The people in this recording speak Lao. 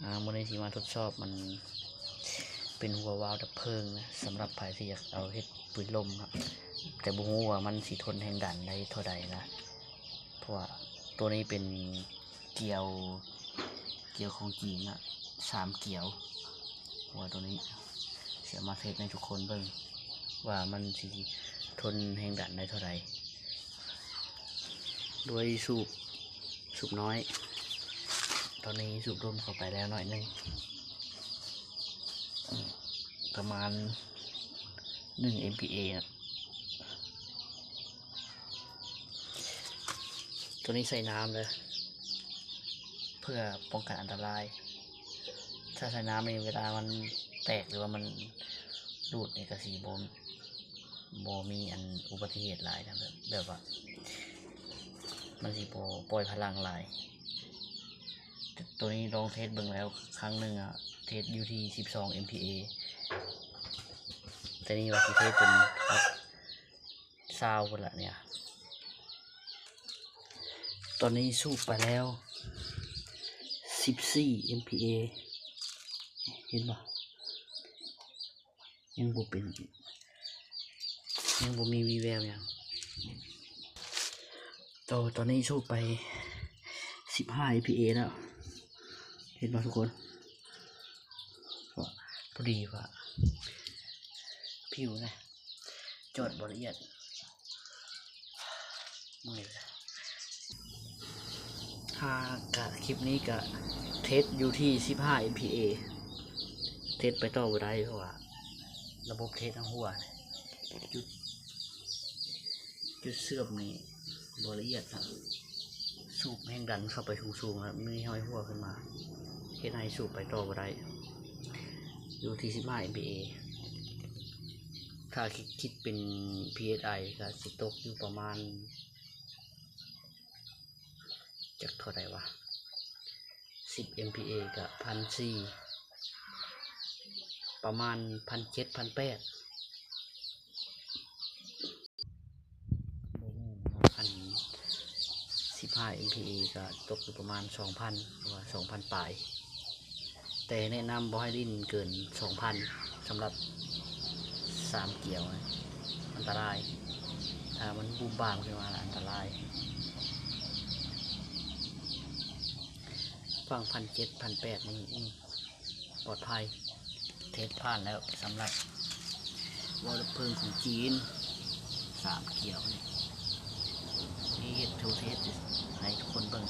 ອ່າ ມື້ນີ້ຊິມາທົດສອບ ມັນເປັນຫົວວາວດັບເພີງນະ ສຳລັບໃຜທີ່ຢາກເອົາເຮັດປືນລົມເນາະ ແຕ່ບໍ່ຮູ້ວ່າມັນຊິທົນແຮງດັນໄດ້ເທົ່າໃດນະ ເພາະວ່າໂຕນີ້ເປັນກຽວ ກຽວຂອງຈີນນະ ສາມກຽວ ຫົວໂຕນີ້ ຊິເອົາມາເທສໃຫ້ທຸກຄົນເບິ່ງວ່າມັນຊິທົນແຮງດັນໄດ້ເທົ່າໃດ. ໂດຍສູບ ສູບນ້ອຍ ຕອນນີ້ສູບລົມເຂົ້າໄປແລ້ວໜ້ອຍໜຶ່ງ ປະມານໜຶ່ງເອັມພີເອນະ. ໂຕນີ້ໃສ່ນ້ຳເດີ ເພື່ອປ້ອງກັນອັນຕະລາຍ. ຖ້າໃສ່ນ້ຳນີ້ ເວລາມັນແຕກ ຫຼືວ່າມັນຫຼຸດນີ້ ກະຊິບໍ່ ບໍ່ມີອັນອຸບັດຕິເຫດຫຼາຍນະ ແບບ ແບບວ່າມັນຊິບໍ່ປ່ອຍພະລັງຫຼາຍ. ໂຕນີ້ລອງເທສເບິ່ງແລ້ວຄັ້ງໜຶ່ງອະ ເທສຢູ່ທີ່ສິບສອງເອັມພີເອ ແຕ່ນີ້ວ່າຊິເທສເປັນຊາວພຸ້ນລະເນຍ. ຕອນນີ້ສູບໄປແລ້ວສິບສີ່ເອັມພີເອ ເຫັນບໍ່? ຍັງບໍ່ເປັນ ຍັງບໍ່ມີວີ່ແວວຫຍັງ. ໂຕ ຕອນນີ້ສູບໄປສິບຫ້າເອັມພີເອແລ້ວ ເຫັນບໍ່ທຸກຄົນ? ພໍດີວ່າຜິວນະ ຈອດບໍ່ລະອຽດ. ຖ້າກະຄລິບນີ້ກະເທສຢູ່ທີ່ສິບຫ້າເອັມພີເອ ເທສໄປຕໍ່ບໍ່ໄດ້ ເພາະວ່າລະບົບເທສຫັ້ນຮົ່ວ ຈຸດ ຈຸດເຊື່ອມນີ້ບໍ່ລະອຽດນະ ສູບແຮງດັນເຂົ້າໄປສູງໆ ແລ້ວມີຮອຍຮົ່ວຂຶ້ນມາ ເຮັດໃຫ້ສູບໄປຕໍ່ບໍ່ໄດ້ ຢູ່ທີ່ສິບຫ້າເອັມພີເອ. ຖ້າຄິດ ຄິດເປັນພີເອັດໄອ ກະຊິຕົກຢູ່ປະມານ ຈັກເທົ່າໃດວະ ສິບເອັມພີເອກະພັນສີ່ ປະມານພັນເຈັດ ພັນແປດ ອັນສິບຫ້າເອັມພີເອກະຕົກຢູ່ປະມານສອງພັນ ຫຼືວ່າສອງພັນປາຍ. ແຕ່ແນະນຳບໍ່ໃຫ້ຫຼິ້ນເກີນສອງພັນ ສຳລັບສາມກຽວນະ ອັນຕະລາຍ ຖ້າມັນບູມບາມຂຶ້ນມາລະອັນຕະລາຍ. ຝັ່ງພັນເຈັດ ພັນແປດນີ້ ອືມ ປອດໄພ ເທສຜ່ານແລ້ວ ສຳລັບວາວດັບເພີງຂອງຈີນ ສາມກຽວນີ້ ທີ່ເຮັດໂຊເທສໃຫ້ທຸກຄົນເບິ່ງ.